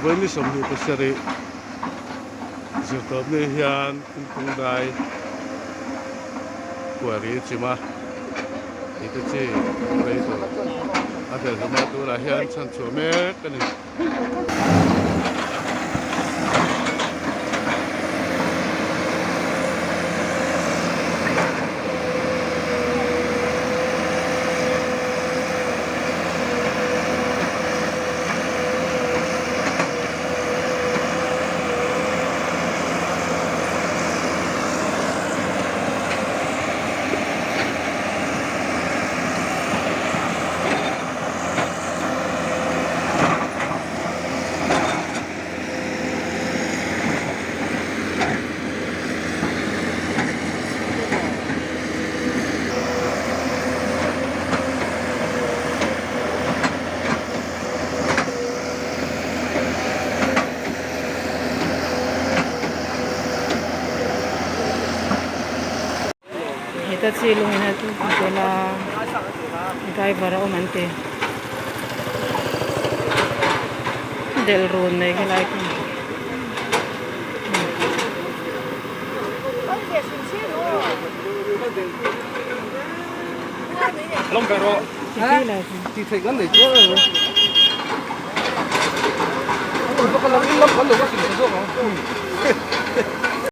Vawi ni 27 zirtawp ni hian thingkung dai quarry a chim a, tih te chi rei tur a del hlawm a, tunah hian chhanchhuah mek a ni. Heta chi lungin a tel a driver a awm an ti delh run mai khilai khi.